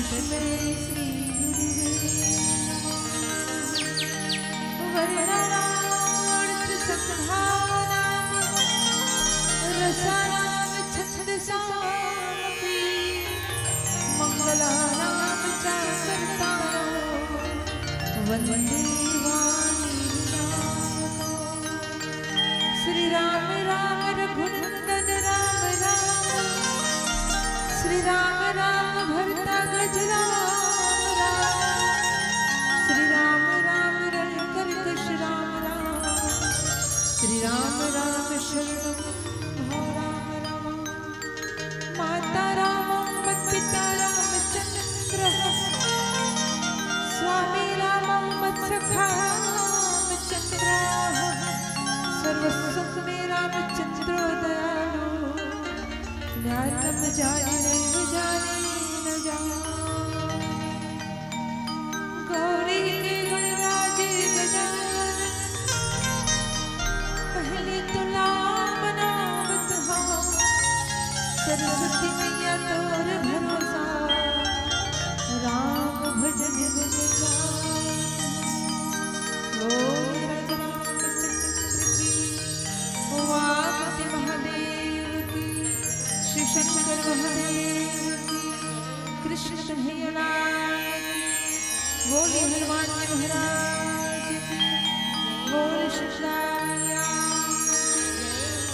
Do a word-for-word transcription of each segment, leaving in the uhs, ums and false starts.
तस्मै श्री गुरुवे नमः। वर्णानां च संभावनां रसानां छन्दसामपि मङ्गलानां चाकर्तारं वन्दे वाणीनाथम्। श्री राम राम रघुनंदन राम राम, श्री राम राम भरता गज राम राम, श्री राम राम रंग कर्कश राम राम, श्री राम राम शरणं भव राम राम। माता रामं मत्पिता रामचन्द्रः, स्वामी रामं मत्सखा रामचन्द्रः, सर्वस्वं मे रामचन्द्रो दयालु, ज्ञानं जाने नैव जाने न जाने। गौरी के गणराज गजानन, पहले तो लाम नाम कहा, सरस्वती मैया तोर भरोसा, राम भजन गुण गाए। बोल राजा रामचंद्र की, उमापति महादेव की, शिव शंकर महादेव की, कृष्ण कन्हैया लाल की, बोली हनुमान जी महाराज की, बोली शीतला मैया की,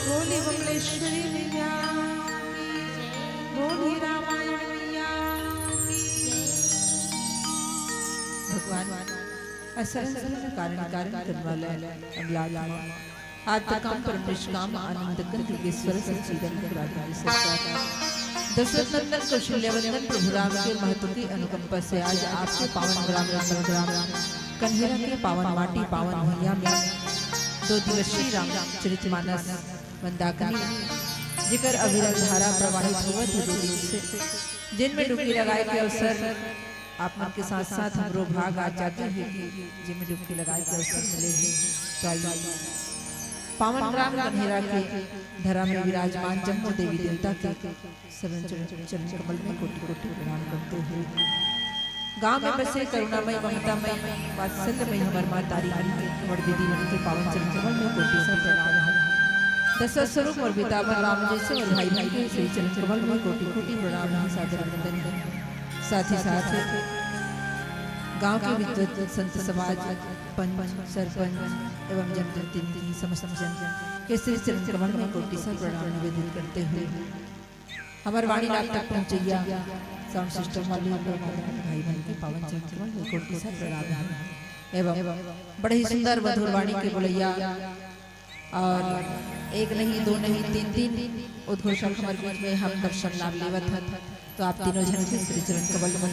बोली बमलेश्वरी मैया की, बोली रामायण मैया की। भगवान असर असर कारण कारण करने वाला है। अगला आत्मा आत्मकाम परम निष्काम आनंद कंद योगेश्वर सच्चिदानंद राज सरकार। दशरथ नंदन कौशल्या वंदन प्रभु राम के महत्व की अनुकंपा से आज आपके पावन ग्राम रामनगर ग्राम कन्हेरा के पावन माटी पावन भुइयां में दो दिवसीय रामचरित मानस मंदाकिनी, जेकर अविरल धारा प्रवाहित होवत हे दो दिन से, जिनमें डुबकी लगाए के अवसर आप मन के साथ साथ हमरो भाग आज जागे हे कि जेमे डुबकी लगाए के अवसर मिले हे। तो आइए, पावन ग्राम कन्हेरा के धरा में विराजमान जम्मो देवी देवता के चरण, चरण, चरण कमल में कोटि कोटि प्रणाम करते हुए, गांव में बसे करुणामय, ममतामय, वात्सल्यमय हमर माँ तारी हमर दीदी मन के पावन चरण कमल में कोटि सा प्रणाम है। दशरथ स्वरूप और पितामह राम जैसे और भाई भाई के श्री चरण कमल में कोटि कोटि प्रणाम है, सादर वंदन है। साथ ही साथ गांव के विद्वत संत समाज, पंच, सरपंच एवं जनप्रतिनिधि, समस्त जन के श्री चरण कमल में कोटि सा प्रणाम निवेदित करते हुए हमर वाणी आप तक पहुंचैया साउंड सिस्टम वाले भाई बहन के पावन चरण कमल में कोटि सा प्रणाम है। एवं बड़े ही सुंदर मधुर वाणी के बोलैया और एक नहीं, दो नहीं, तीन, तीन उद्घोषक हमर बीच में हम दर्शन लाभ लेवत हन। तो आप तीनों जन के श्री चरण कमल में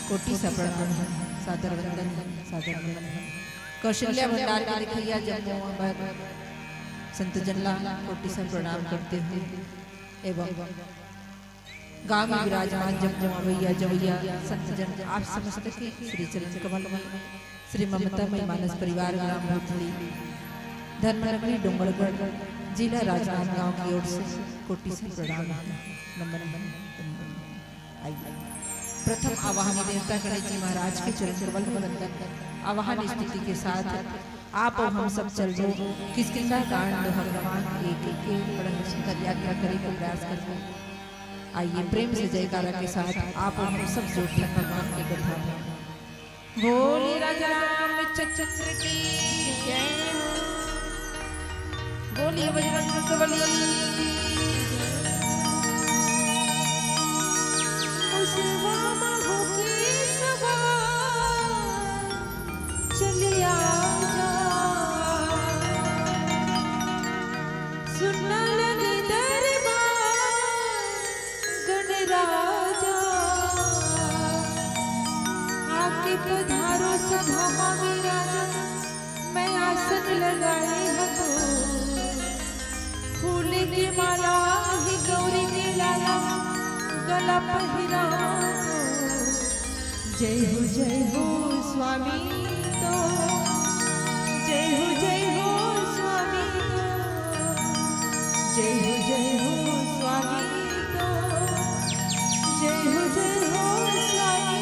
कोटि सा प्रणाम है, सादर वंदन है, सादर वंदन है। कौशल्या भंडार के लिखैया जम्मो हमर संत जन ला कोटि सा प्रणाम करते हुए एवं गांव में विराजमान जम्मो अवैया जवैया संत जन आप समस्त के श्री चरण कमल में श्री ममतामय मानस परिवार ग्राम भूतली धर्मनगरी डोंगरगढ़ जिला राजनांदगांव की ओर से कोटि सा प्रणाम है। नमन, नमन, नमन। आइए, प्रथम आवाहन देवता गणेश जी महाराज के चरण कमल में वंदन। आवाहन स्थिति के साथ आप और हम सब चलबो किष्किंधा कांड दोहा क्रमांक एक के बड़ा ही सुंदर यात्रा करे के प्रयास करबो। आइए, प्रेम से जयकारा के साथ आप और हम सब जोड़थन भगवान के कथा में। बोलिए राजा रामचंद्र की जय हो। बोलिए बजरंग बली की जय हो। मुसवा महू के सवार चलिया जा। सुनना लगे दरबार गणराजा। आके पधारो सभा मा विराजो। मैं आसन लगाए हतो। फूल के माला ही गौरी के लाला गला पहिरावो। जय हो जय हो स्वामी तो, जय हो जय हो स्वामी तो, जय हो जय हो स्वामी तो, जय हो जय हो स्वामी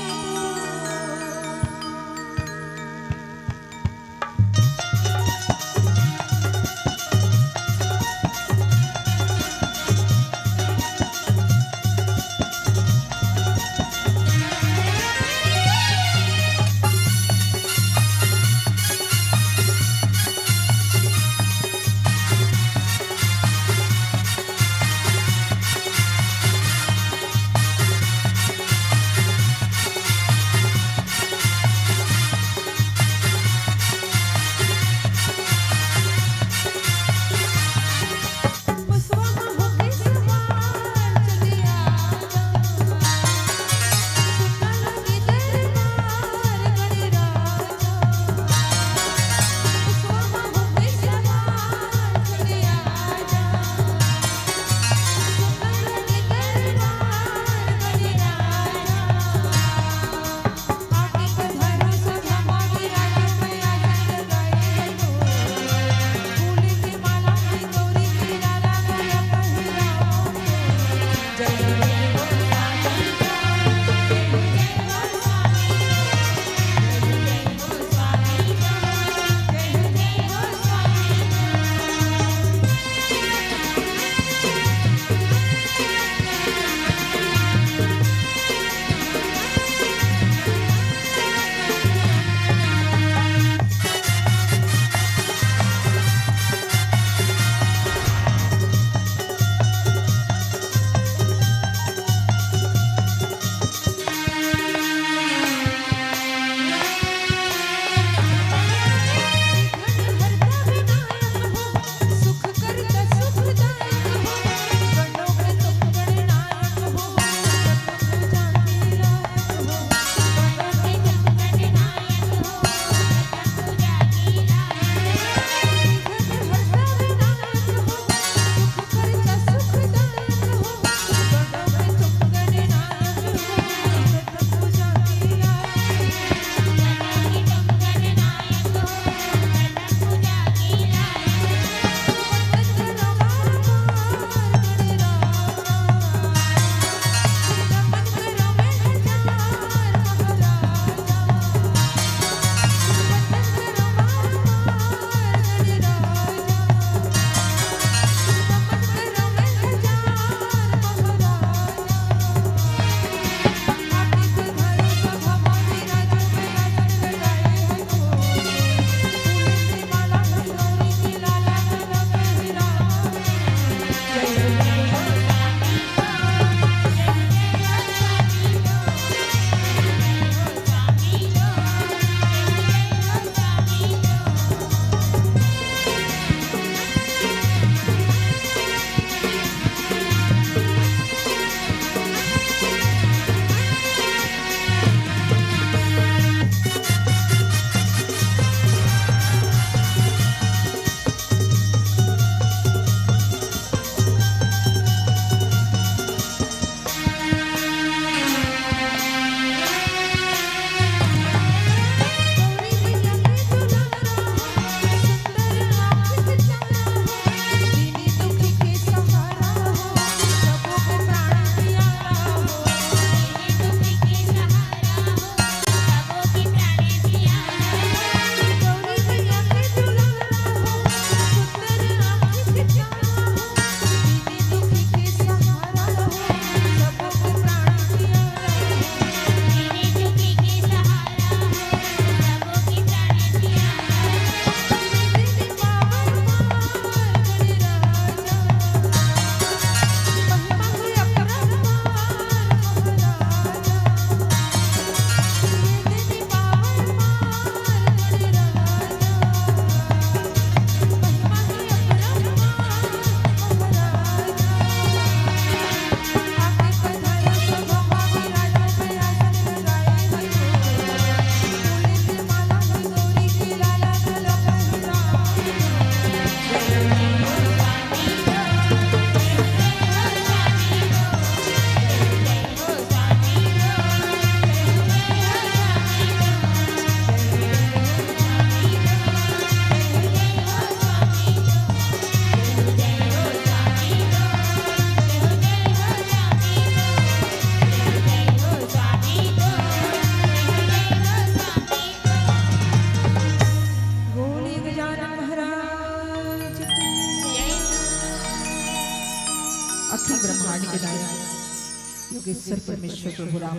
अखिल ब्रह्मांड के नायक योगेश्वर परमेश्वर प्रभु राम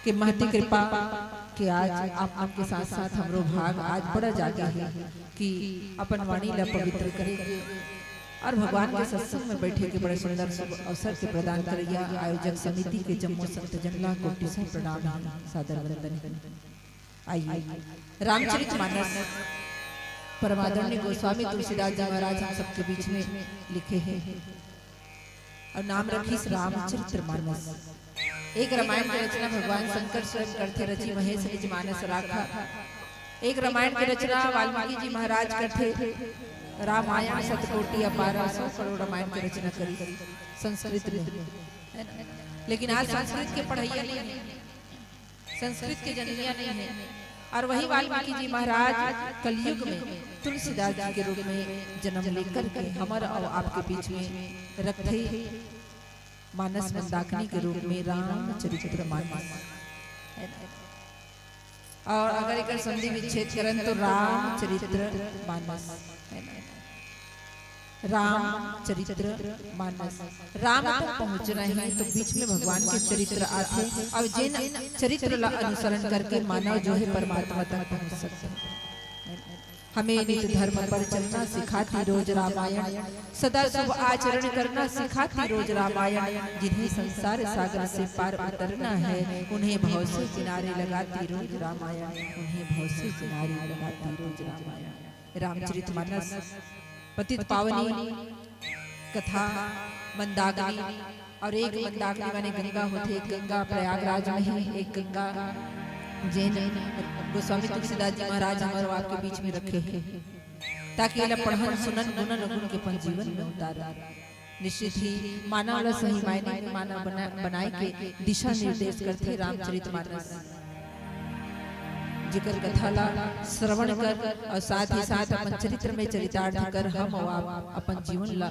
के महती कृपा के आज आप मन के साथ साथ हमरो भाग आज बड़ा जागे हे कि अपन वाणी ला पवित्र करे के और भगवान के सत्संग में बैठे के बड़ा सुंदर शुभ अवसर के प्रदान करैया आयोजक समिति के जम्मो संत जन ला कोटि से प्रणाम हे, सादर वंदन हे। आइए, रामचरित मानस परमादरणीय गोस्वामी तुलसीदास जी महाराज हम सबके बीच में लिखे हैं। और नाम रखिस रामचरित मानस। एक रामायण के रचना भगवान शंकर स्वयं करथे, रचि महेश निज मानस राखा। एक रामायण के रचना वाल्मीकि जी महाराज करथे, रामायण शतकोटि अपार, सौ करोड़ रामायण के रचना करिस संस्कृत में, है ना? लेकिन आज संस्कृत के पढ़इया नहीं है, संस्कृत के जनइया नहीं है। और वही वाल्मीकि जी महाराज कलयुग में तुलसीदास जी के रूप में जन्म लेकर के हमर और आपके बीच में रखथे मानस मंदाकिनी के रूप में रामचरित्र मानस। और अगर एकर संधि विच्छेद करन तो रामचरित्र मानस, है ना? रामचरित्र मानस, राम तक पहुंचना है तो बीच में भगवान के चरित्र आथे। और जिन चरित्र ला अनुसरण करके मानव जो है परमात्मा तक पहुंच सकता है। हमें नित धर्म पर चलना सिखाती रोज रामायण, सदा शुभ आचरण करना सिखाती रोज रामायण। जिन्हें संसार सागर से पार उतरना है, उन्हें भव से किनारे लगाती रोज रामायण, उन्हें भव से किनारे लगाती रोज रामायण। रामचरित मानस, पतित पावनी कथा, मंदाकिनी, और एक मंदाकिनी माने गंगा होथे, एक गंगा प्रयागराज में है, एक गंगा जेन गोस्वामी तुलसीदास जी महाराज हमर आपके बीच में रखे हैं, ताकि एला पढ़न, सुनन, गुणन, गुण के अपन जीवन में उतारन। निश्चित ही मानव ला सही मायने में मानव बना-, बनाए के दिशा निर्देश करथे रामचरित मानस। जेकर कथा ला श्रवण कर और साथ ही साथ अपन चरित्र में चरितार्थ कर हम और आप अपन जीवन ला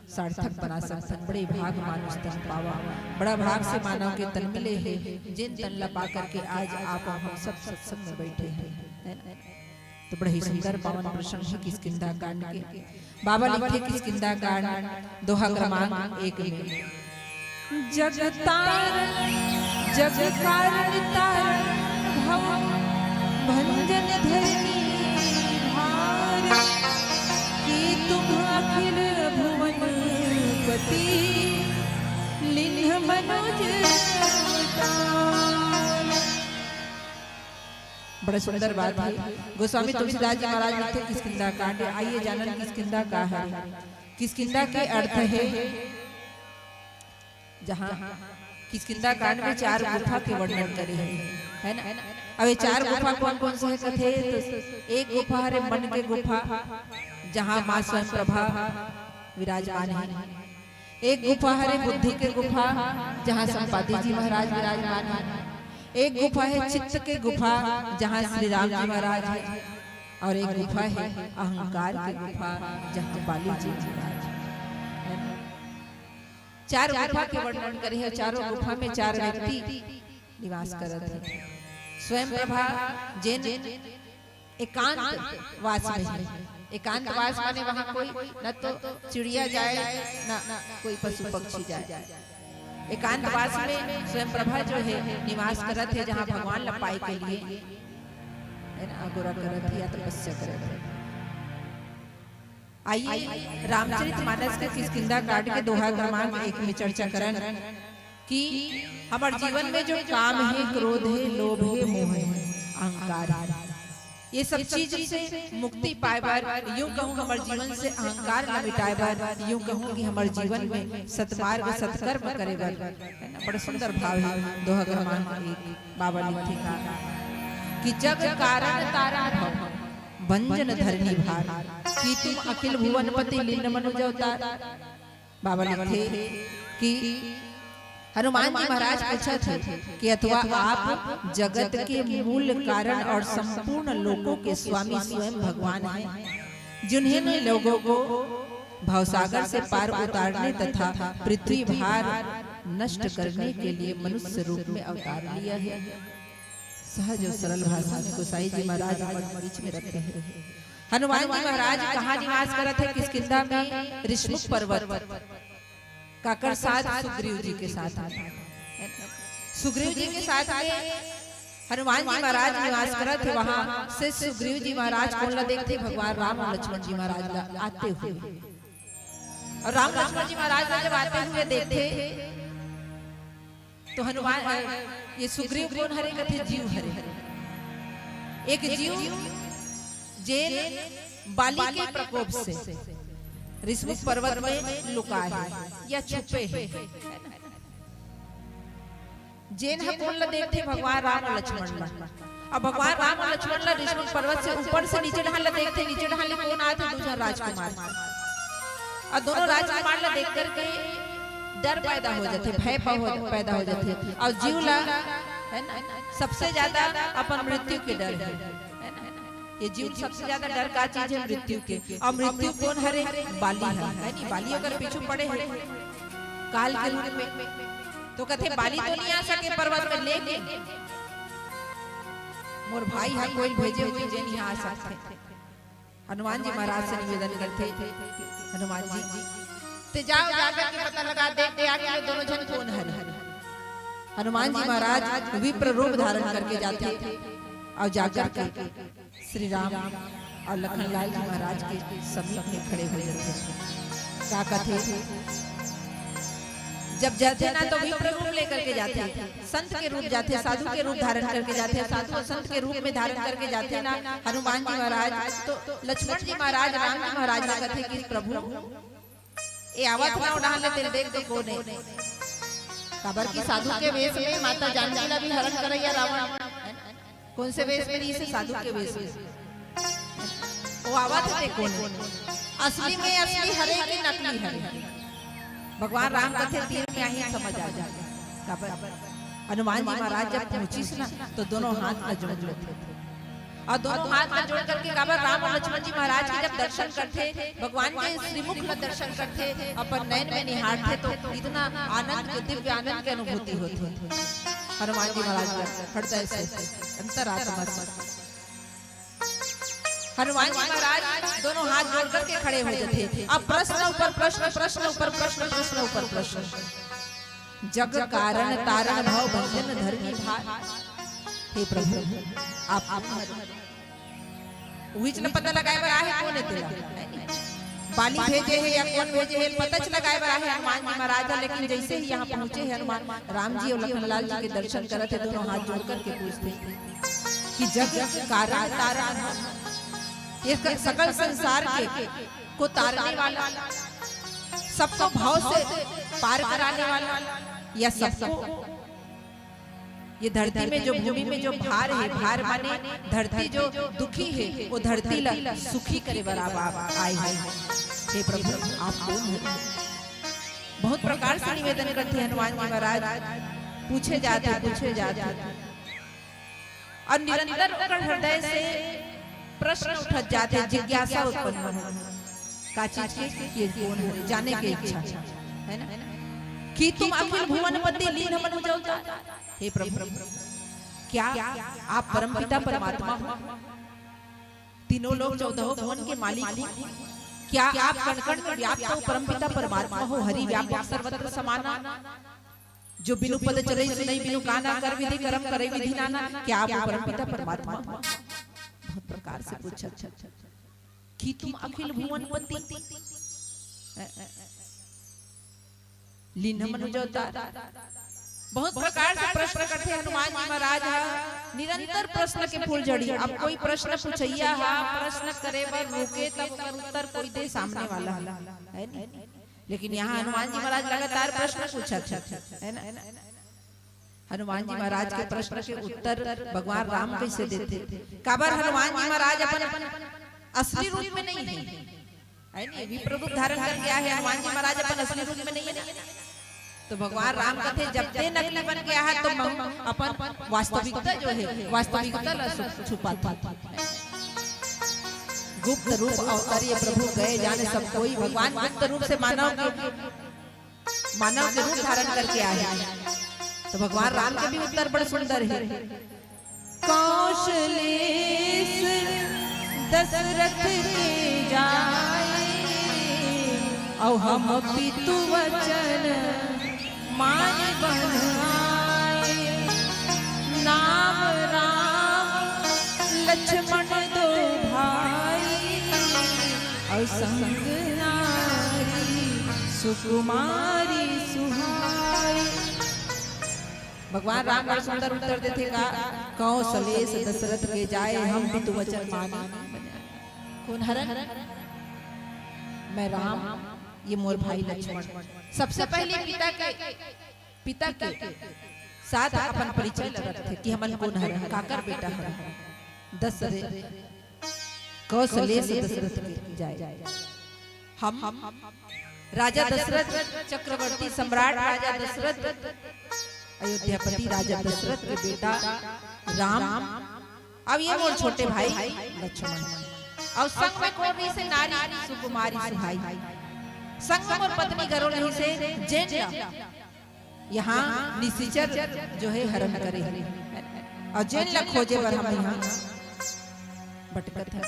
सार्थक बना सकथन। बड़े भाग मानुष तन पावा, बड़ा भाग से मानव के तन मिले हे, जेन तन ला पा करके आज आप और हम सब सत्संग में बैठे हैं, है ना? तो बड़ा ही सुंदर पावन प्रसंग है किष्किंधा कांड के। बाबा लिखथे किष्किंधा कांड दोहा क्रमांक एक में, जग तारण, जग कारण तारण भव भंजन धरनी भार, की तुम अखिल भुवन पति लिन्ह मनुज अवतार। बड़ा सुंदर बात है। गोस्वामी तुलसीदास जी महाराज लिखथे किष्किंधा कांड। आइए जानन किष्किंधा का है। किष्किंधा के अर्थ है जहाँ किष्किंधा कांड में चार गुफा के वर्णन करे हे, है ना? अब ये चार गुफा कौन कौन से है कथे तो एक गुफा हरे मन के गुफा, जहाँ माँ स्वयं प्रभा विराजमान है। एक गुफा हरे बुद्धि के गुफा, जहाँ संपादी जी महाराज विराजमान है। एक गुफा है चित्त के गुफा, जहाँ श्री राम जी महाराज है। और एक गुफा है अहंकार के गुफा, जहाँ बाली जी महाराज है। चार गुफा के वर्णन करे हे। चारों गुफा में चार व्यक्ति निवास करत हे। स्वयं प्रभा जेन एकांत वास में है। एकांत वास माने वहाँ कोई न तो चिड़िया जाए, न कोई पशु पक्षी जाए। एकांत वास में स्वयं प्रभा जो है निवास करत है, जहाँ भगवान ला पाए के लिए, है ना, अगोरा करत है या तपस्या करत है। आइए रामचरित मानस के किष्किंधा कांड के दोहा क्रमांक एक में चर्चा करन कि हमर जीवन में जो काम है, क्रोध है, लोभ है, मोह है, अहंकार है, ये सब चीज से मुक्ति पाए बर, यूं कहूँ हमर जीवन से अहंकार न मिटाए बर, यूं कहूँ कि हमर जीवन में सतमार्ग सत्कर्म करे बर, है ना? बड़ा सुंदर भाव है दोहा क्रमांक एक। बाबा लिखथे का कि जग कारण तारण भव भंजन धरनी भार, की तुम अखिल भुवनपति लिन्ह मनुज अवतार। बाबा लिखथे कि हनुमान जी महाराज पूछत हे कि अथवा आप जगत के मूल कारण और संपूर्ण लोकों के स्वामी स्वयं भगवान हैं, जिन्होंने लोगों को भवसागर से पार उतारने तथा पृथ्वी भार नष्ट करने के लिए मनुष्य रूप में अवतार लिया है। सहज और सरल भाषा में गोसाई जी महाराज हमर बीच में रखे हैं। हनुमान जी महाराज कहाँ निवास करत हे? किष्किंधा में ऋषमुख पर्वत। काकर साथ? सुग्रीव जी के साथ में। सुग्रीव जी के साथ में हनुमान जी महाराज निवास करत हे। वहां से सुग्रीव जी महाराज कोन ला देखथे? भगवान राम और लक्ष्मण जी महाराज ला आते हुए। और राम लक्ष्मण जी महाराज ला जब आते हुए देखथे तो हनुमान, ये सुग्रीव कोन हरे? कथे जीव हरे। एक जीव जेन बाली के प्रकोप से ऋषमुख पर्वत में लुका हे या छुपे हे। जेन ह कोन ला देखथे? भगवान राम और लक्ष्मण ला। अब भगवान राम और लक्ष्मण ला ऋषमुख पर्वत से ऊपर से नीचे डहान ला देखथे, नीचे डहान ले कोन आथे? दू झन राजकुमार। और दोनों राजकुमार ला देख करके डर पैदा हो जाथे, भय पा-, हो, पैदा हो जाथे। और जीव ला, है ना, सबसे ज्यादा अपन मृत्यु के डर हे, है ना? ये जीव सबसे ज्यादा डर का चीज हे? मृत्यु के। और मृत्यु कोन हरे? बाली हे, है नी? बाली ओकर पीछू पड़े हे काल के रूप में। तो कथे बाली तो नहीं आ सके पर्वत में, लेकिन मोर भाई ह कोई भेजे हुए जेन इहां आ सकथे। हनुमान जी महाराज से निवेदन करथे, हनुमान जी, ते जाव, जाकर के पता लगा, देख के आके ये दोनों झन कोन हरे। हनुमान जी महाराज विप्र रूप धारण करके जाथे और जाकर के श्री राम और लखन लाल जी महाराज के समीप में खड़े हो जाथे। का कथे? जब जाथे ना तो विप्र रूप लेकर के जाथे, संत के रूप जाथे, साधु के रूप धारण करके जाथे, साधु और संत के रूप में धारण करके जाथे ना हनुमान जी महाराज, तो लक्ष्मण जी महाराज, राम जी महाराज ला कथे कि प्रभु, ए आवत ना उड़ान ले तेल देख तो कोन हे। काबर कि साधु के वेश में माता जानकी ला भी हरण करैया रावण, कोन से वेश में? इसे साधु के वेश में। वो आवत हे ते कोन हे? असली में असली हरे कि नकली हरे? भगवान राम कथे तीर में आही समझ आ जाए। काबर? हनुमान जी महाराज जब पहुंचिस ना तो दोनों हाथ ला जोड़ लेथे। और दोनों हाथ ला जोड़ करके काबर राम और लक्ष्मण जी महाराज के जब दर्शन करथे, भगवान के श्रीमुख ला दर्शन करथे, अपन नैन में निहारथे तो इतना आनंद के, दिव्य आनंद के अनुभूति होथे। हनुमान जी महाराज ला हृदय से, अंतरात्मा से। हनुमान जी महाराज दोनों हाथ जोड़ करके खड़े हो जाथे। अब प्रश्न ऊपर प्रश्न, प्रश्न ऊपर प्रश्न, प्रश्न ऊपर प्रश्न। जग कारण तारण भव भंजन धरनी भार। हे प्रभु, आप, आप उहीच न पता लगाए बर आहे कोन हे तेला। बाली भेजे हे या कोन भेजे हे, पता च लगाए बर आहे हनुमान जी महाराज ह। लेकिन जैसे ही यहाँ पहुंचे हे हनुमान, राम जी और लखन लाल जी के दर्शन करत हे, दोनों हाथ जोड़ करके पूछथे कि जग कारण तारण, ये क-, सकल संसार के को तारने वाला, सबको भाव से पार कराने वाला, या सबको ये धरती में जो, भूमि में जो भार हे, भार माने धरती जो दुखी हे, वो धरती ला सुखी करे बर आप, आप आए हे। हे प्रभु, आप कोन हो? बहुत प्रकार से निवेदन करथे हनुमान जी महाराज, पूछे जाथे, पूछे जाथे। और निरंतर ओकर हृदय से प्रश्न उठत जाथे, जिज्ञासा उत्पन्न हो, का चीज के, ये कोन हे, जाने के इच्छा, है ना? कि तुम अखिल भुवनपति लीन मनुजवतार। हे प्रभु, क्या आप परमपिता परमात्मा हो? तीनों लोक चौदहों भुवन के मालिक हो? क्या आप कण कण में व्याप्त हो, परमपिता परमात्मा हो, हरि व्यापक सर्वत्र समाना, जो बिनु पद चले सुनई, बिनु काना कर विधि करम करई विधि नाना? क्या आप वो परमपिता परमात्मा हो? बहुत प्रकार से पूछा कि तुम अखिल भुवनपति लीन मनुजवतार। बहुत प्रकार से प्रश्न करथे हनुमान जी महाराज ह, निरंतर प्रश्न के फुलझड़ी। अब कोई प्रश्न पूछइया ह, प्रश्न करे बर रुके, तब ओकर उत्तर कोई दे सामने वाला ह, है नी? लेकिन यहाँ हनुमान जी महाराज लगातार प्रश्न पूछत हे, है ना? हनुमान जी महाराज के प्रश्न के उत्तर भगवान राम कैसे देथे? काबर हनुमान जी महाराज अपन असली रूप में नहीं हे, है नी? विप्र रूप धारण करके आहे हनुमान जी महाराज, अपन असली रूप में नहीं हे ना। तो भगवान राम कथे, जब ते नकली बन के आहे तो मैं अपन वास्तविकता जो हे, वास्तविकता ला छु-, छुपाथे। गुप्त रूप अवतरिये प्रभु गए जाने सब कोई। भगवान गुप्त रूप से मानव के, मानव के रूप धारण करके आहे। तो भगवान राम के भी उत्तर बड़ सुंदर हे। कौशलेस दशरथ के जाए, अउ हम पितु वचन मानि बन आए। नाम राम लक्ष्मण दो भाई, अउ संग नारी सुकुमारी सुहाई। भगवान राम बड़ सुंदर उत्तर देथे का, कौशलेश दशरथ के जाए, हम पितु वचन मानि। कोन हरन? मैं राम, ये मोर भाई लक्ष्मण। सबसे पहले पिता के, पिता के साथ अपन परिचय ल रखथे कि हमन कोन हरन, काकर बेटा हरन। दशरथ, कौशलेश दशरथ के जाए। हम राजा दशरथ, चक्रवर्ती सम्राट राजा दशरथ, अयोध्यापति राजा दशरथ के बेटा राम, अउ ये मोर छोटे भाई लक्ष्मण, अउ संग में कोन रहिसे? नारी सुकुमारी सुहाई। संग में मोर पत्नी घलो रहिसे, जेन ला यहाँ निशिचर जो हे हरन करे हे, अउ जेन ला खोजे बर हम यहाँ भटकत हन।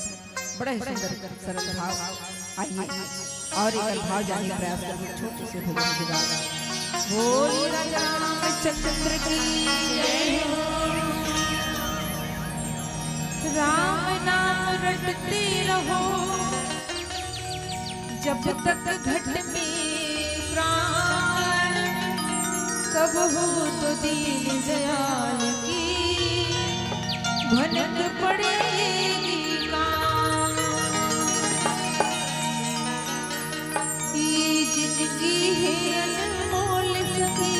बड़ा ही सुंदर सरल भाव। आइए अउ एक भाव जाने का प्रयास करबो, छोटे से भजन के बाद। बोल राजा रामचंद्र की जय हो। राम नाम रटते रहो जब तक घट में प्राण, कब हो तो दीन दयाल की भनक पड़ेगी कान। ये जिंदगी है अनमोल सखी,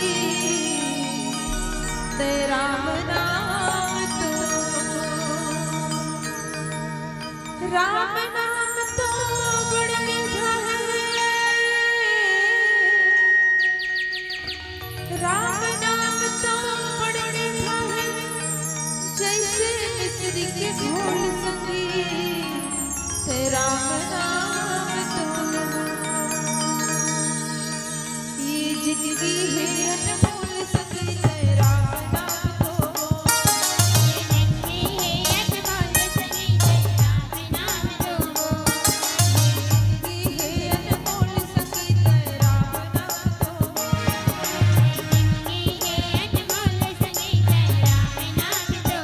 ते राम नाम तो, राम नाम तो बड़ मीठा है। राम नाम तो बड़ मीठा है, जैसे मिश्री के घोल संगी। ते राम नाम तो, ये जिंदगी है अनमोल संगी। ते राम नाम तो, ये जिंदगी है अनमोल संगी। ते राम नाम तो, ये जिंदगी है अनमोल संगी। ते राम नाम तो,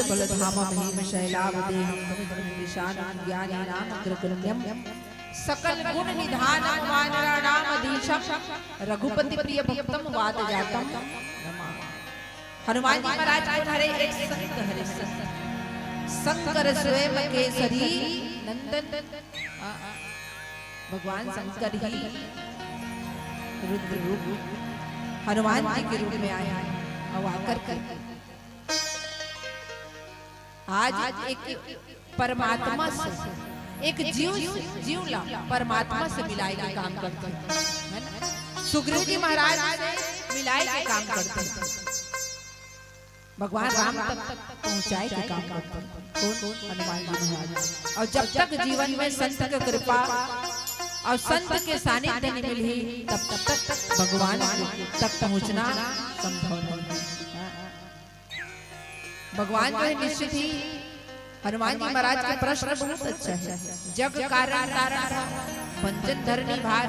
बलधामं हेमशैलावदेहं निशानं ज्ञानिनामग्रगण्यं सकल गुण निधानं वानराणामधीशं रघुपति प्रिय भक्तं वातजातं नमामि। हनुमान जी महाराज कौन हरे? एक संत हरे, संत। शंकर स्वयं केसरी नंदन। आ, आ, भगवान शंकर ही रुद्र रूप हनुमान जी के रूप में आए हैं और आकर के आज एक परमात्मा से, एक जीव, जीव ला परमात्मा से मिलाए के काम करते हैं, है ना? सुग्रीव जी महाराज से मिलाए के काम करते हैं, भगवान राम तक पहुंचाए के काम करते हैं। कौन? हनुमान जी महाराज। और जब तक जीवन में संत की कृपा और संत के सानिध्य नहीं मिली, तब तक भगवान तक पहुंचना संभव नहीं है। भगवान जो है निश्चित ही, हनुमान जी महाराज के प्रश्न बहुत अच्छा है। जग कारण तारण भंजन धरनी भार,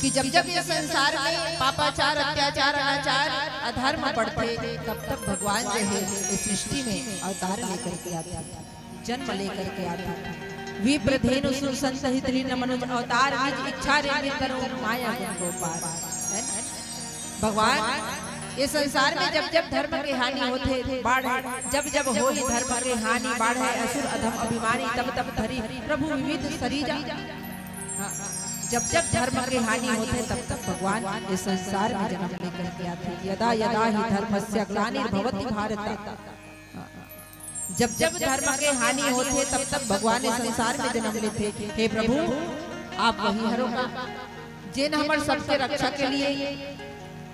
कि जब जब ये संसार में पापाचार, अत्याचार, अनाचार, अधर्म बढ़ते, तब तब भगवान जो है इस सृष्टि में अवतार लेकर के आते हैं, जन्म लेकर के आते हैं। विप्र धेनु सुर संत हित लीन मनुज अवतार, निज इच्छा रे नित करो माया गुण को पार। है ना? भगवान, ये संसार में जब जब धर्म के हानि होथे, बाढ़, जब जब होई धर्म के हानि, बाढ़े असुर अधम अभिमानी, तब तब धरी प्रभु विविध सरीजा। हाँ, जब जब धर्म के हानि होथे, तब तब भगवान ये संसार में जन्म लेकर के आथे। यदा यदा ही धर्मस्य ग्लानिर्भवति भारत। जब जब धर्म के हानि होथे, तब तब भगवान ये संसार में जन्म लेथे। हे प्रभु, आप वही हरो का, जेन हमर सबके रक्षा के लिए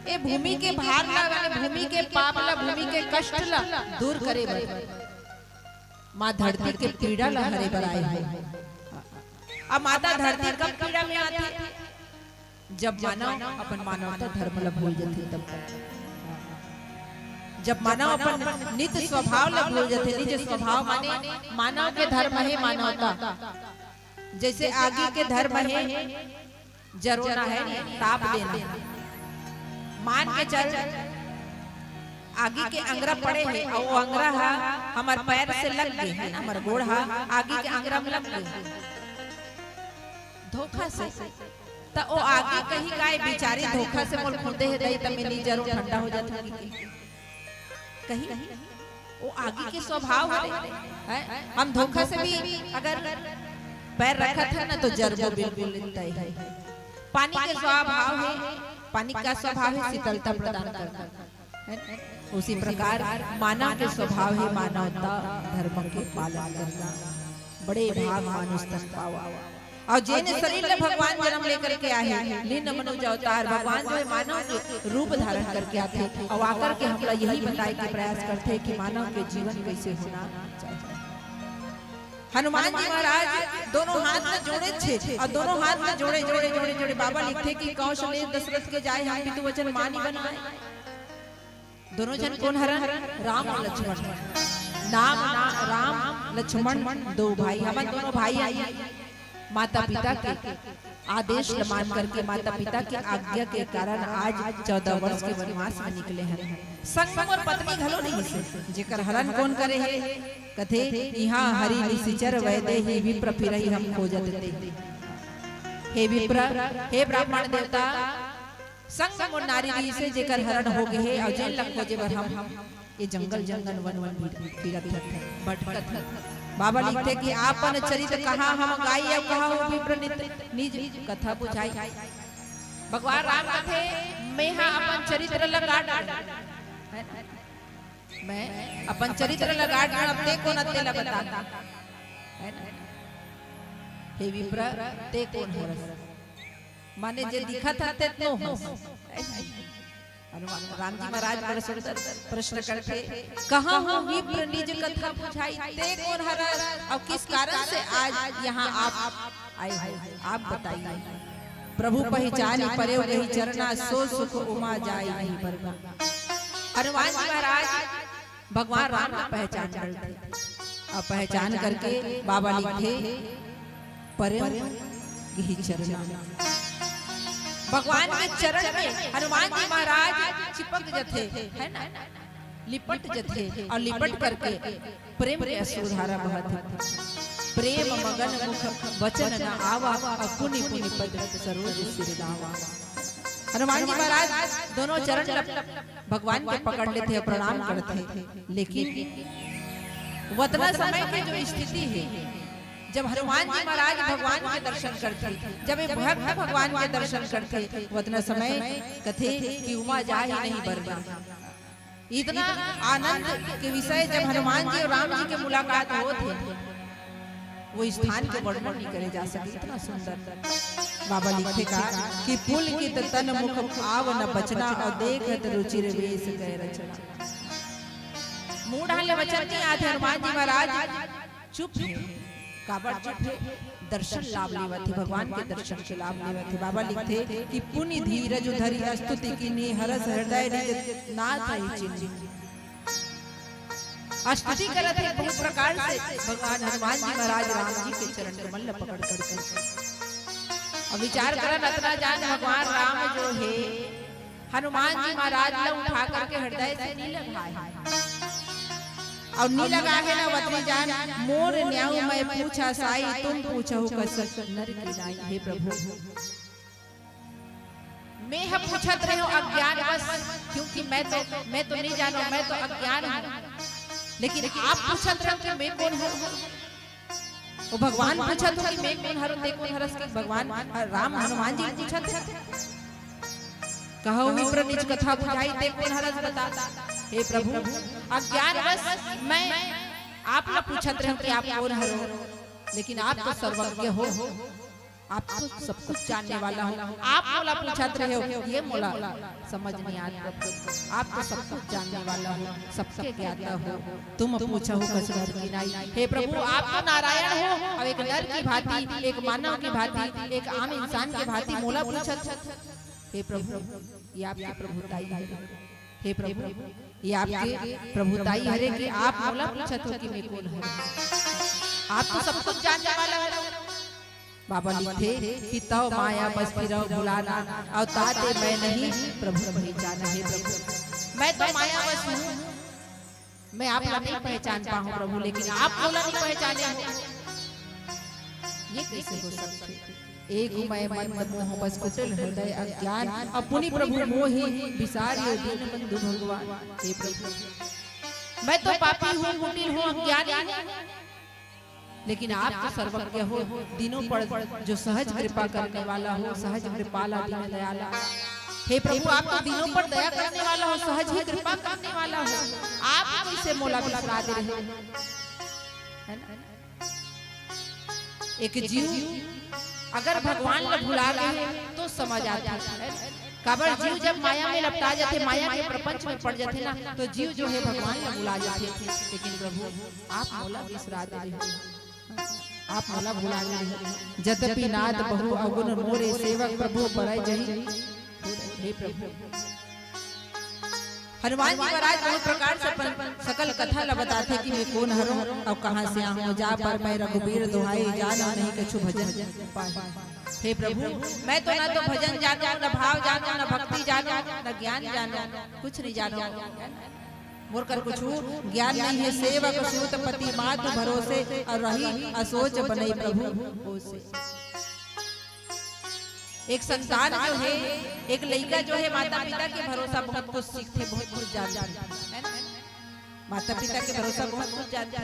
ए भूमि के भार ला, माने भूमि के पाप ला, भूमि के कष्ट ला दूर करे बर, माँ धरती के पीड़ा ला हरे बर आए हो। अब माता धरती कब पीड़ा में आथे? जब मानव अपन मानवता धर्म ला भूल जथे तब। जब मानव अपन नित स्वभाव ला भूल जथे, निज स्वभाव माने मानव के धर्म हे मानवता। जैसे आगी के धर्म हे जरोना, है नी, ताप देना। मान के चल, आगी के अंगरा पड़े हे, अउ वो अंगरा हा हमर पैर से लग गे, है ना, हमर गोड़ हा आगी के अंगरा में लग गे धोखा से, त ओ आगी कही काय, बिचारी धोखा से मोर खुंदे हे दई, त मैं नी जरो, ठंडा हो जात होगी कही। वो आगी के स्वभाव हरे, हैं? हम धोखा से भी अगर पैर रखत है ना, तो जरबो बिल्कुल तय है। पानी के स्वभाव है, पानी का स्वभाव है शीतलता प्रदान करना, है ना? उसी प्रकार मानव के स्वभाव है मानवता, धर्म के पालन करना। बड़े भाग मानुष तन पावा। अउ जेन शरीर ले भगवान जन्म लेकर के आए हे, लीन मनुज अवतार, भगवान जो है मानव के रूप धारण करके आथे, अउ आकर के हमला यही बताए के प्रयास करथे कि मानव के जीवन कैसे होना चाहिए। हनुमान जी महाराज दोनों हाथ में जोड़े छे, अउ दोनों हाथ में जोड़े, जोड़े, जोड़े, जोड़े बाबा लिखथे कि कौशलेय दशरथ के जाय हम पितु वचन मानि बन आए। दोनों झन कोन हरन? राम अउ लक्ष्मण। नाम ना, राम लक्ष्मण दो भाई, हमन दोनों भाई आही। माता पिता के आदेश ल मान करके, माता पिता के आज्ञा के कारण आज चौदह वर्ष के वनवास में निकले हन। संग में मोर पत्नी घलो नहीं से, जेकर हरन कोन करे हे? कथे, इहाँ हरि निसिचर वैदेही विप्र फिरहि हम खोजत ते। हे विप्र, हे ब्राह्मण देवता, संग मोर नारी रहिसे, जेकर हरण हो गे हे, अउ जेन ल खोजे बर हम ये जंगल, जंगल, वन, वन फिर-, फिरत हन, भटकत हन। बाबा लिखथे कि आपन चरित कहाँ हम गाई, अउ कहाँ हो विप्र नित निज कथा बुझाई। भगवान राम कथे, मैं हा अपन चरित्र ल गाड़ डार, मैं अपन चरित्र ल गाड़ डार, अब ते कोन अते ल बता, है ना? हे विप्र, ते कोन हरस? माने जे दिखत हे तेतनो हस। हनुमान, राम जी महाराज बड़ा सुंदर प्रश्न करथे, कहाँ हो विप्र निज कथा बुझाई, ते कोन हरस, अउ किस कारण से आज यहाँ आप आए हो, आप बताइए। प्रभु पहिचानि परेउ गहि चरना, सो सुख उमा जाय नहीं बरना। हनुमान जी महाराज भगवान राम ला पहचान करथे। अउ पहचान करके बाबा लिखथे, परेउ गहि चरना। भगवान के चरण में हनुमान जी महाराज चिपक जथे, है ना? लिपट जथे अउ लिपट करके प्रेम के अश्रुधारा बहत हे। प्रेम मगन मुख वचन न आवा, अउ पुनि पुनि पद सरोज सिर नावा। हनुमान जी महाराज दोनों चरण ल भगवान के पकड़ लेथे अउ प्रणाम करथे, लेकिन वतना समय के जो स्थिति हे, जब हनुमान जी महाराज भगवान के दर्शन करथे, जब ये भक्त भगवान के दर्शन करथे, वतना समय कथे कि उमा जाहि नहीं बरना। इतना आनंद के विषय जब हनुमान जी और राम जी के मुलाकात होत हे, वो स्थान के वर्णन नहीं करे जा सके, इतना सुंदर। बाबा लिखथे का कि पुलकित तन मुख आव न बचना, अउ देखत रुचिर वेश कै रचना। मुंह डाले वचन नहीं आथे हनुमान जी महाराज, चुप हे। काबर चुप हे? दर्शन लाभ लेवत हे, भगवान के दर्शन के लाभ लेवत हे। बाबा लिखथे कि पुनि धीरज धरि स्तुति कीन्ही, हरष हृदय निज नाथ ही चिन्ही। स्तुति करत हे बहुत प्रकार से भगवान हनुमान जी महाराज राम जी के चरण कमल ल पकड़ करके। अब विचार करन, अतना जान भगवान राम जो हे, हनुमान जी महाराज ला उठा करके हृदय से नी लगा हे। अउ नी लगा हे ना वतनी जान, मोर न्याऊ मैं पूछा साई, तुम पूछहु कस नर की नाई। हे प्रभु, मैं ह पूछत रहे हूँ अज्ञानवश, क्योंकि मैं तो, मैं तो नहीं जानो, मैं तो अज्ञान हूँ, लेकिन आप पूछत रहे हो कि मैं कौन हूँ। वो भगवान पूछत हो कि मैं कौन हरो, ते कौन हरस, कि भगवान, अ, राम हनुमान जी पूछत हे, "कहउ विप्र निज कथा बुझाई, ते कौन हरस बता।" हे प्रभु, अज्ञानवश मैं आप ला पूछत रहे हूँ कि आप कौन हरो, लेकिन आप तो सर्वज्ञ हो, आप तो सब कुछ जानने वाला हो। आप मोला पूछत रहे हो, ये मोला समझ नहीं आत प्रभु। आप तो सब कुछ जानने वाला हो, सबके ज्ञाता हो। तुम पूछहु कस नर की नाई। हे प्रभु, आप तो नारायण हो, अउ एक नर की भांति, एक मानव की भांति, एक आम इंसान की भांति मोला पूछत। हे प्रभु, ये आपकी प्रभुताई हरे। हे प्रभु, ये आपकी प्रभुताई हरे कि आप मोला पूछत हो कि मैं कौन हूँ। आप तो सब कुछ जानने वाला हो। बाबा लिखथे कि तव माया बस फिरव भुलाना, अउ ताते मैं नहीं प्रभु पहिचाना। हे प्रभु, मैं तो मायावश हूँ, मैं आप ला नहीं पहचान पाहूँ प्रभु, लेकिन आप मोला नहीं पहचाने हो, ये कैसे हो सकथे? एक मैं मंद मोह बस कुटिल हृदय अज्ञान, अउ पुनि प्रभु मोहि बिसारियो दीनबंधु भगवान। हे प्रभु, मैं तो पापी हूँ, कुटिल हूँ, अज्ञानी हूँ, लेकिन आप तो सर्वज्ञ हो, दीनों पर जो सहज कृपा करने वाला हो, सहज कृपाला दीन दयाला। हे प्रभु, आप तो दीनों पर दया करने वाला हो, सहज ही कृपा करने वाला हो। आप कैसे मोला बिसरा दे रहे हो? है ना? एक जीव अगर भगवान ला भुला गए तो समझ आथे, है ना? काबर जीव जब माया में लपटा जाथे, माया के प्रपंच में पड़ जाथे ना, तो जीव जो है भगवान ला भुला जाथे। लेकिन प्रभु, आप मोला बिसरा दे रहे हो। आप मोला भुला गे रहे। जद्यपि नाथ बहु अवगुण मोरे, सेवक प्रभु पराई जही। हे प्रभु, हनुमान जी महाराज बहुत प्रकार से अपन सकल कथा ला बताथे कि मैं कौन हरों अउ कहाँ से आहूँ। जा पर मैं रघुबीर दोहाई, जानो नहीं कछु भजन पाई। हे प्रभु, मैं तो ना तो भजन जानो, ना भाव जानो, ना भक्ति जानो, ना ज्ञान जानो, कुछ नहीं जानो। मोर कर कुछु ज्ञान नहीं है। सेवक सूत पति मातु भरोसे, अउ रही असोच बनई प्रभु होसे। एक संतान जो है, एक लइका जो है, माता पिता के भरोसा बहुत कुछ सीखथे, बहुत कुछ जानथे, है ना? माता पिता के भरोसा बहुत कुछ जानथे।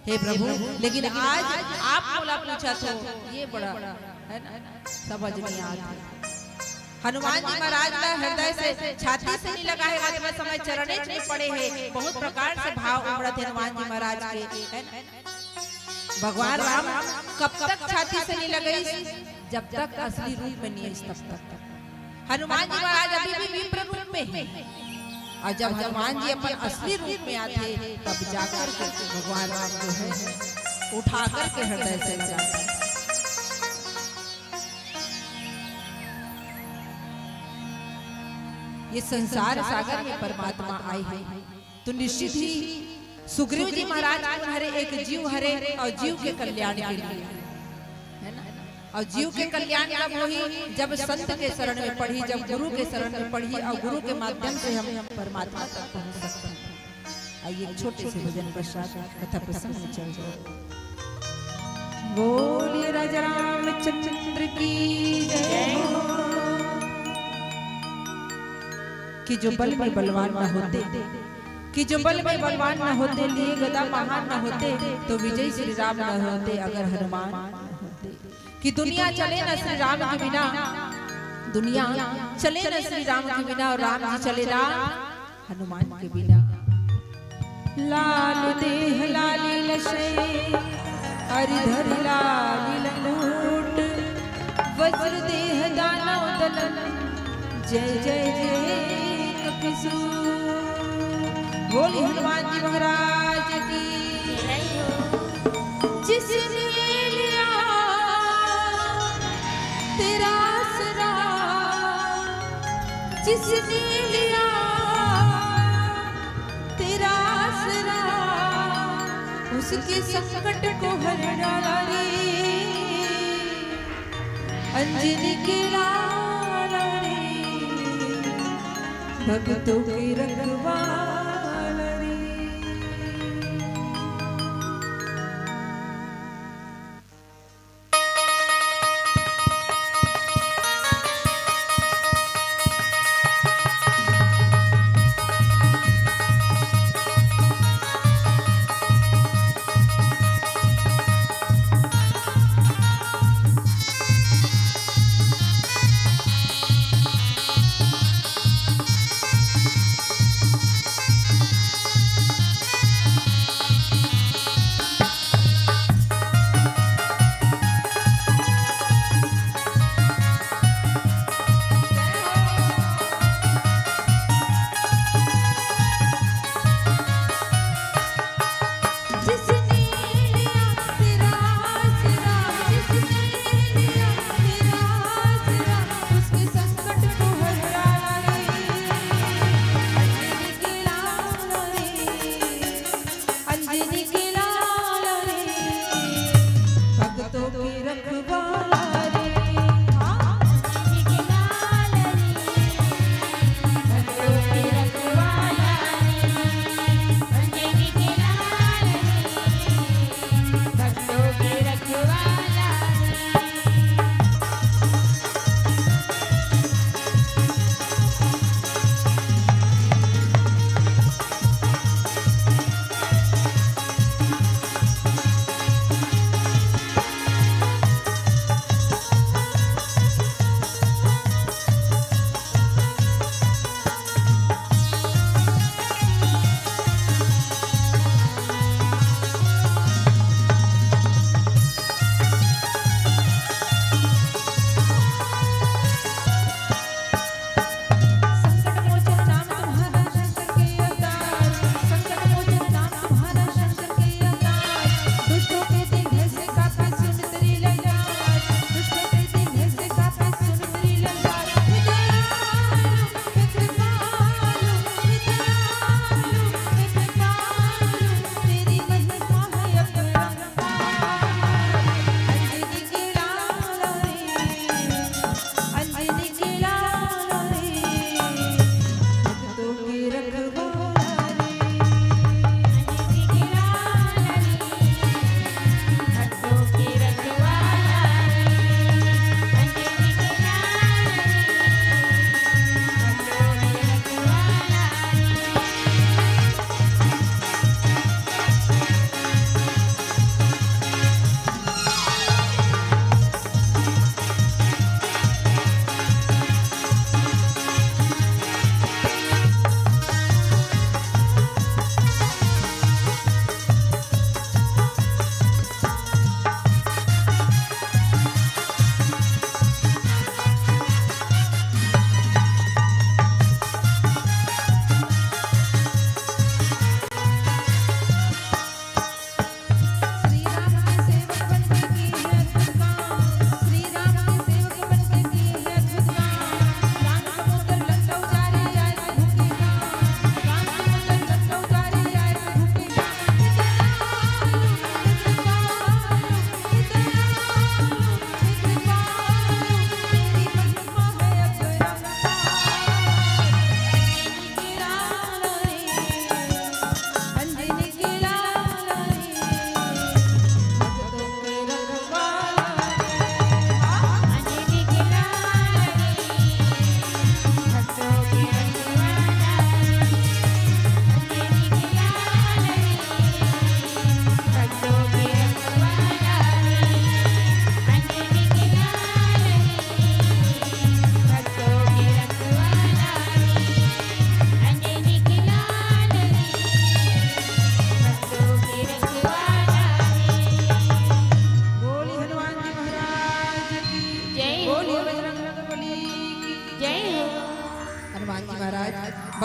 हे प्रभु, लेकिन आज आप मोला पूछत हो, ये बड़ा, है ना, समझ नहीं आत हे। हनुमान जी महाराज ला हृदय से, छाती से नहीं लगा हे, वतना समय चरणेच में पड़े हे। बहुत प्रकार से भाव उमड़त हे हनुमान जी महाराज के, है ना? भगवान राम कब तक छाती से नहीं लगइस? जब तक असली रूप में नहीं आइस, तब तक। हनुमान जी महाराज अभी भी विप्र रूप में हैं। अउ जब हनुमान जी अपन असली रूप में आथे, तब जाकर के भगवान राम जो है, उठा करके हृदय से लगाते हैं। ये संसार सागर में परमात्मा आए हैं, तो निश्चित ही सुग्रीव जी महाराज कौन हरे? एक जीव हरे अउ जीव के कल्याण के लिए, है ना? अउ जीव के कल्याण कब होही? जब संत के शरण में पड़ही, जब गुरु के शरण में पड़ही अउ गुरु के माध्यम से हम परमात्मा तक पहुंच सकते हैं। एक छोटे से भजन पश्चात कथा प्रसंग में चल जाओ। बोलिए राजा रामचंद्र की जय हो। कि जो बल में बलवान न होते, कि जो बल में बलवान न होते, लिए गदा महान न होते, तो विजय श्री राम न होते अगर हनुमान न होते। कि दुनिया चले न श्री राम के बिना, दुनिया चले न श्री राम के बिना, और राम जी चले ना हनुमान के बिना। लाल देह लाली लशे, अरि धरि लाल लंगोट, वज्र देह दानव दलन, जय जय जय कपिसूर। बोली हनुमान जी महाराज की। जिसने लिया तेरा आसरा, जिसने लिया तेरा आसरा, उसके संकट को हर डाला रे। अंजनी के लाल रे, भक्तों के रखवाल रे।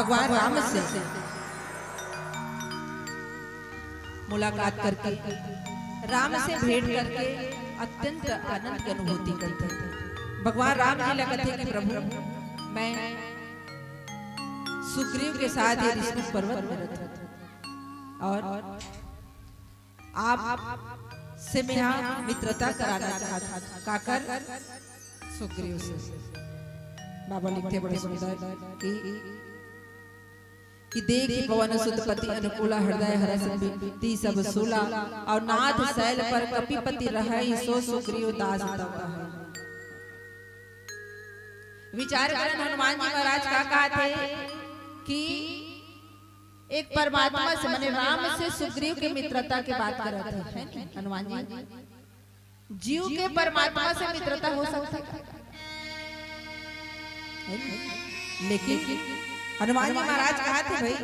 भगवान राम से मुलाकात करके, राम से भेंट करके अत्यंत आनंद की अनुभूति करते हैं। भगवान राम जी ला कथे कि प्रभु, मैं सुग्रीव के साथ ये ऋषि पर्वत में रहता हूँ और आप से मैं यहाँ मित्रता कराना चाहता हूँ। काकर? सुग्रीव से। बाबा लिखते बड़े सुंदर कि कि देखि पवन सुत पति अनुकूला, हृदय हरष बीति सब सूला, और नाथ सैल पर कपिपति रहइ, सो सुग्रीव दास तव कहइ। विचार करन हनुमान जी महाराज का कहा थे कि एक परमात्मा से, माने राम से सुग्रीव के मित्रता के बात करत हे, है नी? हनुमान जी, जीव के परमात्मा से मित्रता हो सकथे का? लेकिन हनुमान जी महाराज कहा थे, भाई,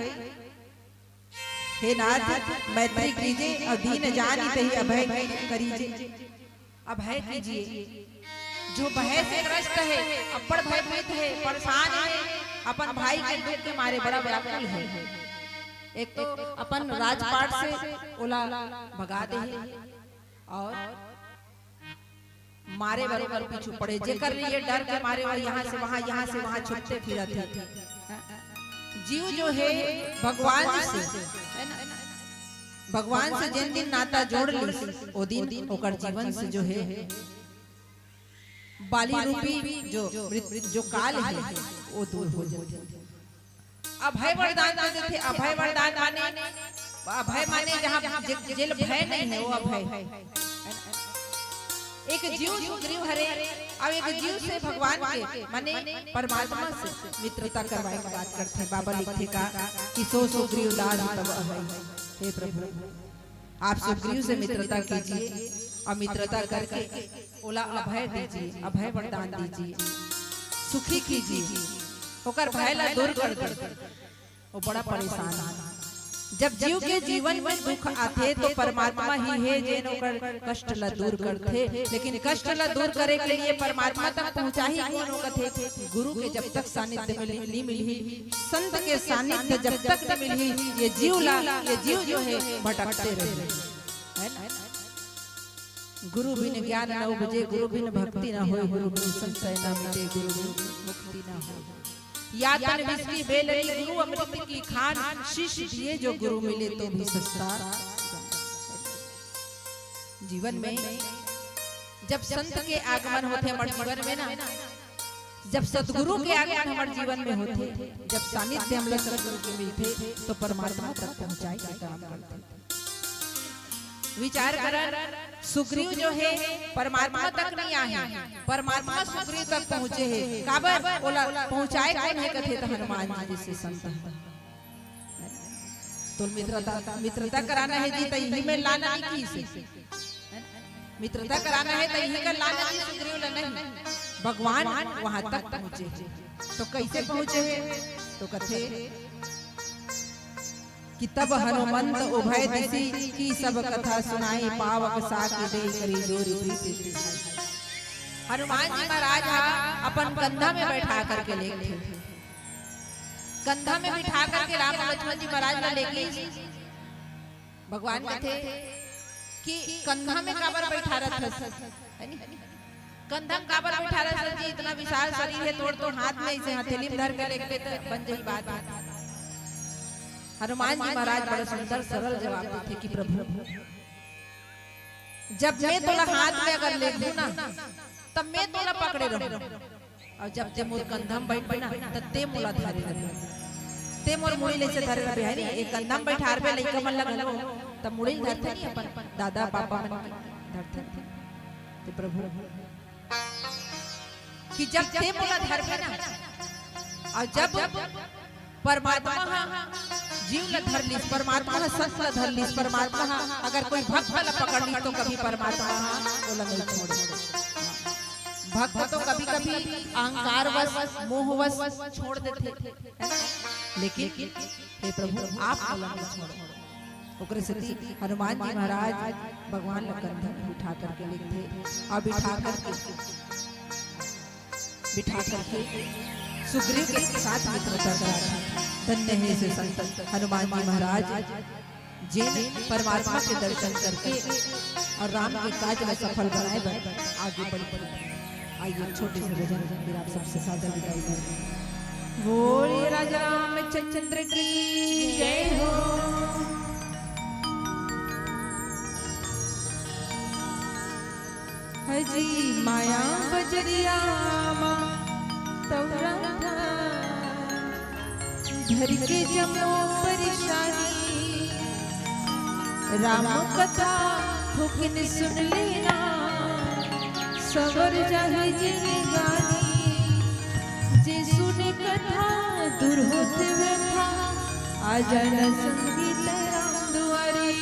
हे नाथ, मैत्री कीजे और दीन जानी तही अभय करीजे। अभय कीजिए, जो भय से ग्रस्त है, अब्बड़ भयभीत है, परेशान है, अपन भाई के दुख के मारे बड़ा व्याकुल है। एक तो अपन राजपाट से ओला भगा दे है और मारे बर ओकर पीछू पड़े, जेकर लिए डर के मारे वो यहाँ से वहाँ, यहाँ से वहाँ छुपते फिरत हे। जीव जो है भगवान से, है ना, भगवान से जेन दिन नाता जोड़ लिस, ओ दिन ओकर जीवन से जो है बाली रूपी जो मृत-, जो काल है, वो दूर हो जाथे। अभय वरदान दे देथे। अभय वरदान माने, अभय माने जहाँ जे-, जेल भय नहीं है, वो अभय। एक जीव सुग्रीव हरे, अब एक जीव से भगवान के, माने परमात्मा से मित्रता करवाए के बात करथे। बाबा लिखथे का कि सो सुग्रीव दास तव अभय। हे प्रभु, आप सुग्रीव से मित्रता कीजिए और मित्रता करके ओला अभय दीजिए, अभय वरदान दीजिए, सुखी कीजिए, ओकर भय ला दूर कर दीजिए। वो बड़ा परेशान है। जब जीव के जीवन में दुख आथे तो परमात्मा ही है जेन ओकर कष्ट ला दूर करथे, लेकिन कष्ट ला दूर करे के लिए परमात्मा तक पहुँचाही कोन? वो कथे, गुरु के जब तक सानिध्य में नी मिलही, संत के सानिध्य जब तक नी मिलही, ये जीव ला, ये जीव जो है भटकते रहे, है ना? गुरु बिन ज्ञान न उपजे, गुरु बिन भक्ति न होय, गुरु बिन संशय न मिटे, गुरु बिन मुक्ति न होय। या तन विष की बेलनी गुरु अमृत की खान, शीश दिए जो गुरु मिले तो भी सस्ता। जीवन में जब संत के आगमन होथे हमर जीवन में ना, जब सतगुरु के आगमन हमर जीवन में होथे, जब सानिध्य हमला सतगुरु के मिलथे, तो परमात्मा तक पहुँचाए के काम करथे। विचार करन, सुग्रीव जो है परमात्मा तक नहीं आहे, परमात्मा सुग्रीव तक पहुँचे है। काबर? ओला पहुँचाए कोन है कथे त हनुमान जी जैसे संत है। तो मित्रता, मित्रता कराना है जी, त इही में लाना नहीं की से। मित्रता कराना है त इही का लाना जी, सुग्रीव ला नहीं। भगवान वहाँ तक पहुँचे है। तो कैसे पहुँचे है? तो कथे कि तब हनुमंत उभय दिशि की सब कथा सुनाई, पावक साकी देई करी जोरि प्रीति दिखाई। हनुमान जी महाराज हा अपन कंधा में बैठा करके लेगथे, कंधा में बिठा करके राम लक्ष्मण जी महाराज ला लेगे। भगवान कथे कि कंधा में काबर बैठा रथस, है नी? कंधा में काबर बैठा रथस जी, इतना विशाल शरीर है तोर, तो हाथ में ऐसे हथेली में धर के लेगबे त बन जाही बात है। हनुमान जी महाराज बड़ा सुंदर सरल जवाब देथे कि प्रभु, जब मैं तोला हाथ में अगर लेगहूँ ना, तब मैं तोला पकड़े रहूँ। अउ जब ते मोर कंधा म बइठबे ना, त ते मोला धरे रहिबे। ते मोर मुड़ी ल अइसे धरे रहिबे, है नी? ए कंधा म बइठारबे लइका मन ल घलो, त मुड़ी ल धरथे नी अपन दादा पापा मन के, धरथे। ते प्रभु कि जब ते मोला धरबे ना, अउ जब परमात्मा ह जीव ल धर लिस, परमात्मा ह संत ल धर लिस, परमात्मा ह अगर कोई भक्त ल पकड़ लिस, तो कभी परमात्मा ह ओला नइ छोड़े। भक्त तो कभी-कभी अहंकारवश, मोहवश छोड़ देथे, है ना? लेकिन हे प्रभु, आप मोला नइ छोड़ो। ओकरे सेती हनुमान जी महाराज भगवान ल कंधा में बिठा करके लेगथे अउ बिठा करके बिठा करके सुग्रीव के साथ मित्रता कराथे। धन्य हे से संत हनुमान जी महाराज, जेन परमात्मा के दर्शन करके अउ राम के काज ला सफल बनाए बर आगे बढ़े। आइए, एक छोटे से भजन फिर आप सबसे सादर विदाई दे। बोलिए राजा रामचंद्र की जय हो। हजी माया बजरिया मा तौरा था, धर के जम्मो परेशानी। राम कथा थोकिन सुन लेना, सवर जाही जिनगानी। जे सुने कथा दूर होथे व्यथा, आ जाना संगी राम दुआरी।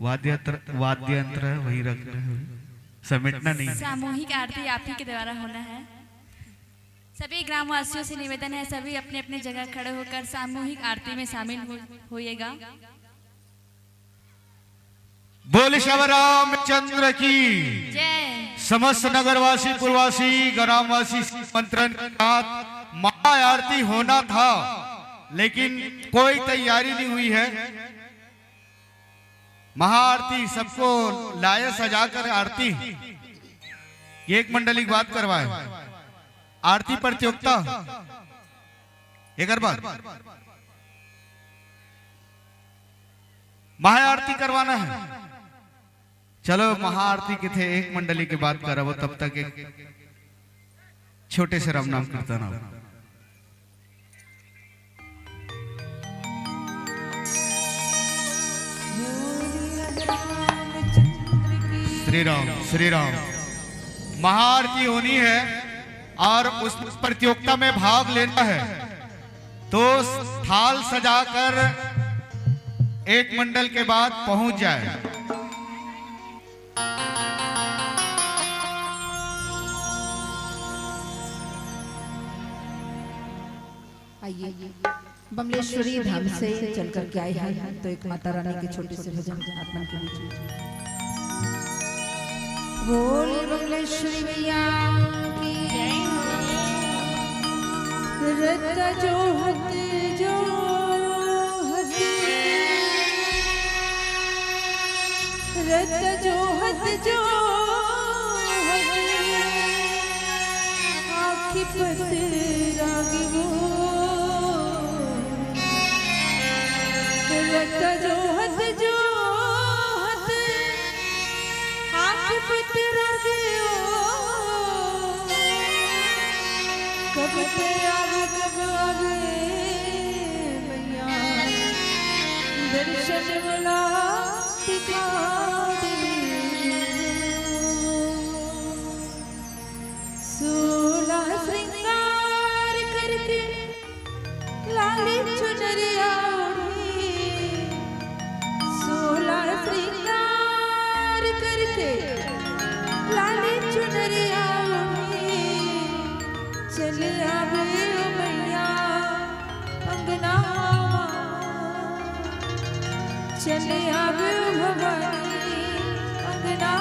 वाद्य यंत्र, वाद्य यंत्र है, वहीं रखना है, समेटना नहीं है। सामूहिक आरती आप ही के द्वारा होना है। सभी ग्रामवासियों से निवेदन है, सभी अपने अपने जगह खड़े होकर सामूहिक आरती में शामिल हो, होइएगा। बोल श्री रामचंद्र की। जय। समस्त नगरवासी, पुरवासी, ग्रामवासी से मंत्रण के साथ महाआरती होना था, लेकिन कोई तैयारी नहीं हुई है। महाआरती, सबको लाए सजाकर आरती। ये एक मंडली की बात करवाए, आरती प्रतियोगिता। एक बार महाआरती करवाना है। चलो, महाआरती के थे एक मंडली के बात करबो, तब तक एक छोटे से राम नाम कीर्तन हो। श्री राम, श्री राम। महाआरती होनी है और उस प्रतियोगिता में भाग लेना है, तो थाल सजाकर एक मंडल के बाद पहुंच जाए। आइए, बमलेश्वरी धाम से चल करके आए हैं, तो एक माता रानी के छोटे से भजन आप मन के बीच में। बोल बमलेश्वरी मैया की। रत जोहत जोहत, रत जोहत जोहत, आखि पत रागवो। रत जोहत जोहत, आखि पत रागवो। कब ते आवे, कब आवे मैया, दर्शन मला दिखा दे। सोलह श्रृंगार करके लाली चुनरिया ओढ़ी, सोलह श्रृंगार करके लाली चुनरिया ओढ़ी, चल आवे ओ मैया अंगना, चल आवे ओ भवानी अंगना।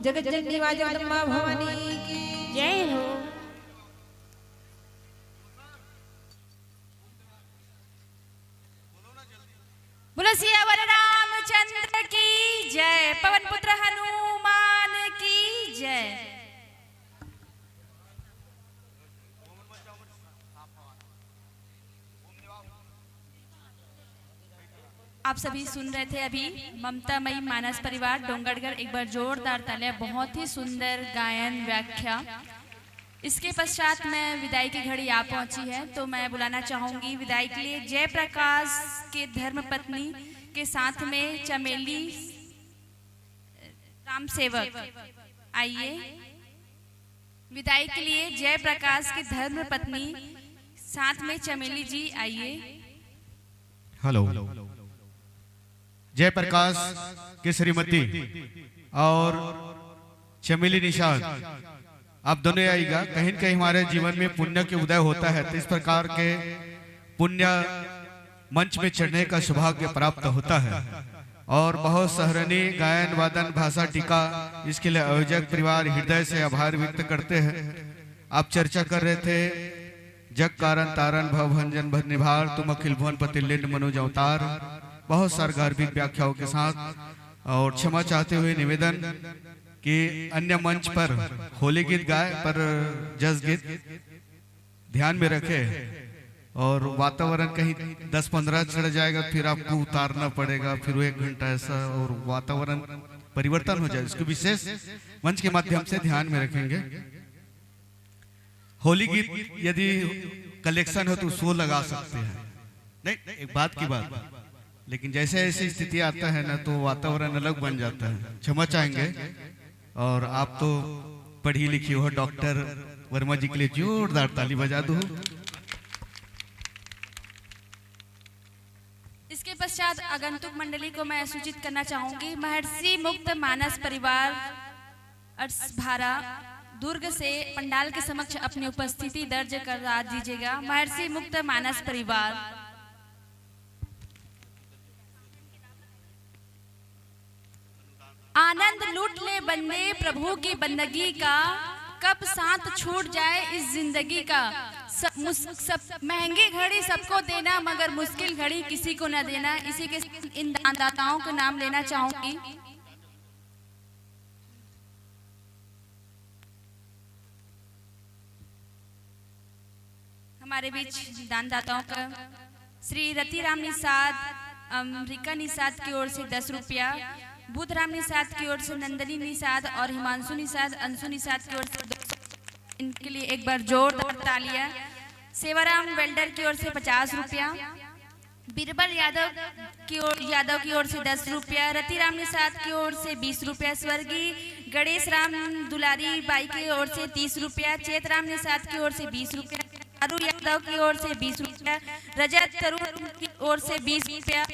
जगत जननी माँ जगदम्बा भवानी की। जय हो। बोलो सियावर रामचंद्र की जय, पवन पुत्र हनुमान की जय। आप सभी सुन रहे थे अभी ममता मई मानस परिवार डोंगरगढ़, एक बार जोरदार तालियां। बहुत ही सुंदर गायन व्याख्या। इसके पश्चात मैं विदाई की घड़ी आ पहुंची है, तो मैं बुलाना चाहूंगी विदाई के लिए जयप्रकाश के धर्मपत्नी के साथ में चमेली राम सेवक। आइए, विदाई के लिए जयप्रकाश की धर्मपत्नी साथ में चमेली जी, आइए। हेलो। जयप्रकाश की श्रीमती और चमेली निषाद, आप दोनों आइएगा। कहीं न कहीं हमारे जीवन में पुण्य के उदय होता है, तो इस प्रकार के पुण्य मंच में चढ़ने का सौभाग्य प्राप्त होता है। और बहुत सहरनी गायन वादन भाषा टीका, इसके लिए आयोजक परिवार हृदय से आभार व्यक्त करते हैं। आप चर्चा कर रहे थे, जग कारण तारण भव भंजन भव निवार, तुम अखिल भुवन पति लिंड मनुज अवतार। बहुत सार गार्भिक व्याख्याओं के साथ और क्षमा चाहते हुए निवेदन कि अन्य मंच पर होली गीत गाए, पर जस गीत ध्यान में रखे। और वातावरण कहीं दस पन्द्रह चढ़ जाएगा, फिर आपको उतारना पड़ेगा, फिर वो एक घंटा ऐसा और वातावरण परिवर्तन हो जाए, इसको विशेष मंच के माध्यम से ध्यान में रखेंगे। होली गीत यदि कलेक्शन हो तो शो लगा सकते हैं। नहीं, एक बात की बात, लेकिन जैसे ऐसी स्थिति आता है ना, तो वातावरण अलग बन जाता है। क्षमा चाहेंगे। और आप तो पढ़ी लिखी हो, डॉक्टर वर्मा जी के लिए जोरदार ताली बजा दो। इसके पश्चात आगंतुक मंडली को मैं सूचित करना चाहूंगी, महर्षि मुक्त मानस परिवार अठसभारा दुर्ग से पंडाल के समक्ष अपनी उपस्थिति दर्ज करा दीजिएगा। महर्षि मुक्त मानस परिवार। आनंद लूट ले बंदे प्रभु की बंदगी का, कब साथ छूट जाए इस जिंदगी का। सब, मुस, सब महंगी घड़ी सबको देना, मगर मुश्किल घड़ी किसी को न देना। इसी के साथ इन दानदाताओं का नाम लेना चाहूंगी। हमारे बीच दानदाताओं का श्री रतिराम निषाद, अमरिका निषाद की ओर से दस रुपया, बुधराम निषाद की ओर से नंदनी निषाद और हिमांशु निषाद, अंशु निषाद की ओर से दो सौ। इनके लिए एक बार जोरदार तालियां। सेवाराम वेल्डर की ओर से पचास रुपया, बीरबल यादव की ओर, यादव की ओर से दस रुपया, रतिराम निषाद की ओर से बीस रुपया, स्वर्गीय गणेश राम दुलारी बाई की ओर से तीस रुपया, चेतराम निषाद की ओर से बीस रुपया, अरु यादव की ओर से बीस रुपया, रजत तरुण की ओर से बीस रुपया,